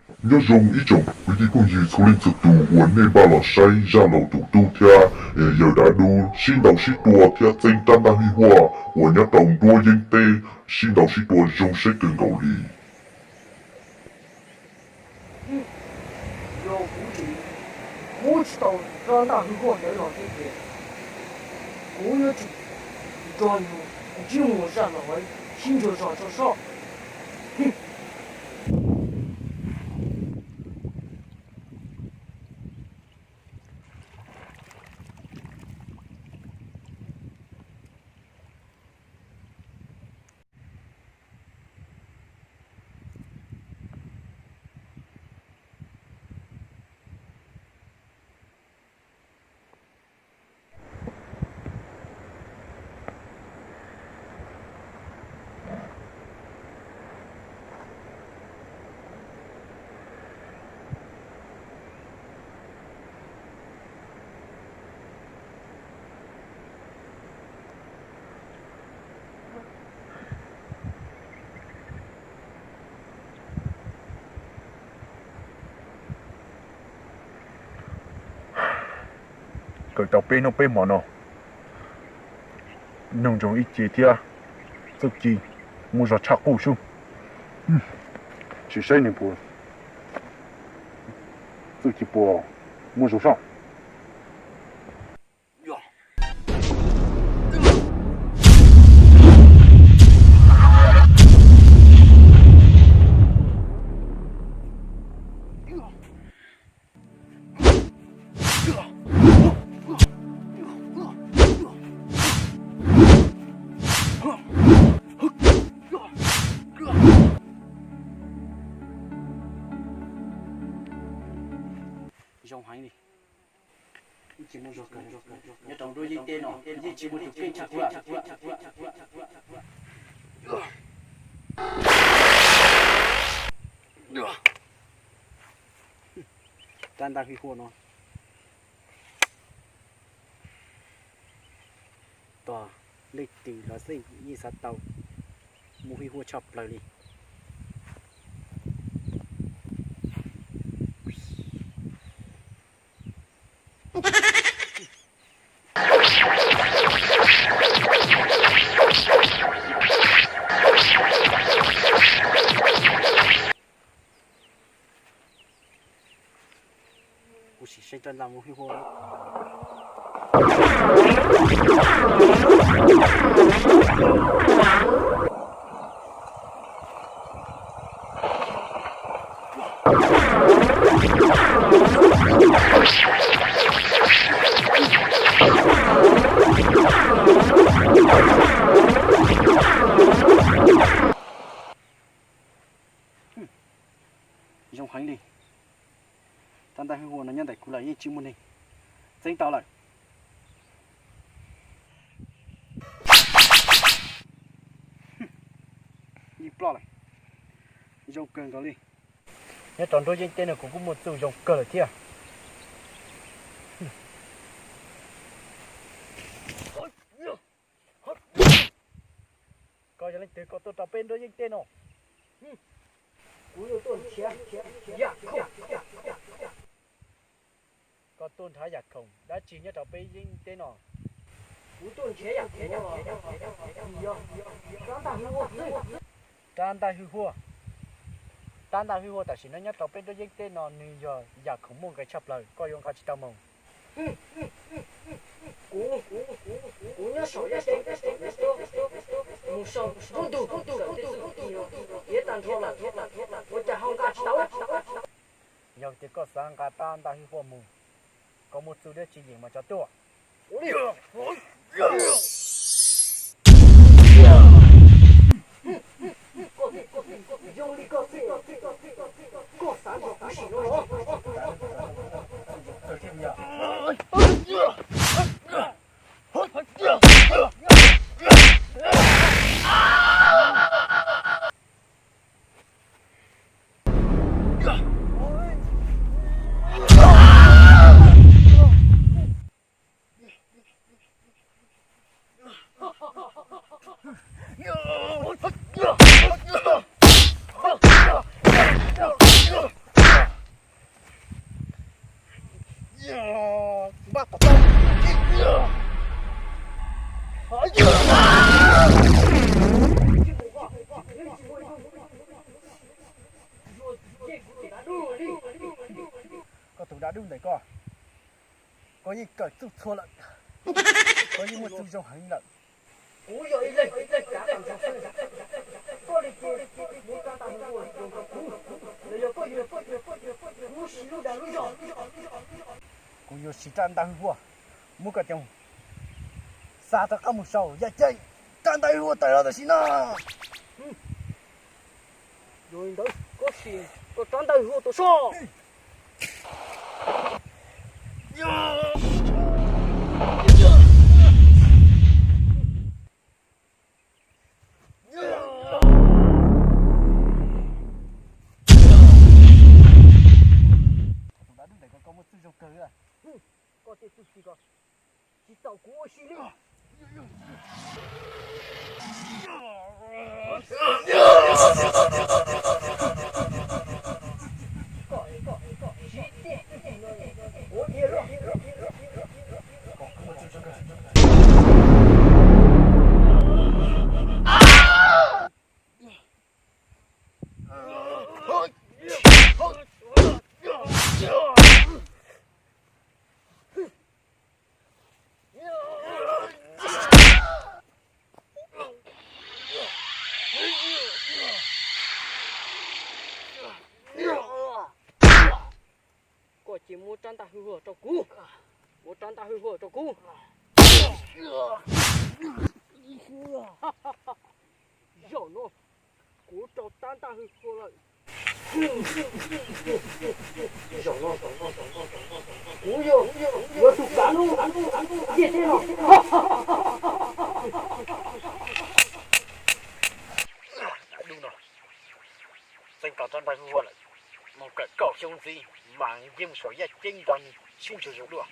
Nyob zoo ib tsoom kwv tij phooj ywg txhua leej txhua tus uas nej npaj los saib zaj laus tus tub thiab yawm dab dub sib ntaus sib tua thiab txeeb rab ntaj hwj huaj uas nyob rau nruab yeeb teb sib ntaus sib tua zoo saib kawg nkaus li. Yog kuv tseem muab tsis tau rab ntaj hwj huaj ntawd los thiab ces kuv yuav tsum nrog nws ntsib mus zaj laus sib ntsuas zog tso sob. Kawm tau peb hnub peb hmo no, nug ntsoov ib ce thiab, txuj ci muaj zog tshaj qub sub. Sim saib nws puas, txuj ci puas muaj zoo sub. Zoo heev li. Nyob rau nruab yeeb teb no yeej tsis muaj tus keej tshaj kuv. Rab ntaj hwj huaj no, tos leej twg los xij yeej xav tau, muaj hwj huaj tshaj plaws li. Kuv sim saib rab ntaj muaj hwj huaj. Zoo heev li. Rab ntaj hwj huaj no nyob ntawm kuv lawm yeej tsis muaj neeg txeeb tau lawm. Yeej ploj lawm. Zoo kawg nkaus li. Nyob rau nruab yeeb teb no kuv kuj muaj txuj zoo kawg lawm thiab. Koj yog leej twg koj tuaj rau peb nruab yeeb teb no? Kuv yuav tuaj nrhiav yam khoom. Koj tuaj nrhiav yam khoom dab tsi nyob rau peb yeeb teb no? Kuv tuaj nrhiav yam khoom los yog rab ntaj hwj huaj xwb. Rab ntaj hwj huaj. Rab ntaj hwj huaj tam sim no nyob rau peb nruab yeeb teb no nws yog yam khoom muaj nqis tshaj plaws, koj yuav nqa tsis tau mus. Kuv, kuv nyob saum yaj ceeb, mus saum nruab ntug, saum tej txuj ci no tiav tag nrho lawm, ua cas ho nqa tsis tau? Yog tias koj xav nqa rab ntaj hwj huaj mus, koj muaj txuj dab tsi yeem mas tso tuaj. Koj, koj, koj, koj, koj, koj, koj, koj xav nrog kuv sim no los? Npaj kom tau. Koj tus dab dub ntawm koj, koj yeej kawm txuj txhua lawm, koj yeej muaj txuj zoo heev lawm. Kuv yog ib leeg kav tag nrho xwb, koj li ces mus tsa tag nrho rau kuv, los yog koj yuav kuv siv lub dag lub zog. Kuv yuav siv rab ntaj hwj huaj muab koj coj xa rov qab mus saum yaj ceeb. Rab ntaj hwj huaj tawm los tam sim no. Yog li ntawd koj sim koj rab ntaj hwj huaj tuaj soj. Tus dab dub ntawm ko koj muaj txuj zoo kawg. Koj tej txuj ci ko tsis txaus kuv ua si li. Koj cia muab rab ntaj hwj huaj rau kuv, muab rab ntaj hwj huaj rau kuv. Zaum no kuv rau rab ntaj hwj huaj lawm. Zaum no kuv yuav tsum kav lub ntiaj teb no. Dab dub no, txeeb tau rab ntaj hwj huaj lawm, mus kawm kaum xyoo ntxiv mas yeej mus saum yaj ceeb nrog nws sib ntsug zog dua.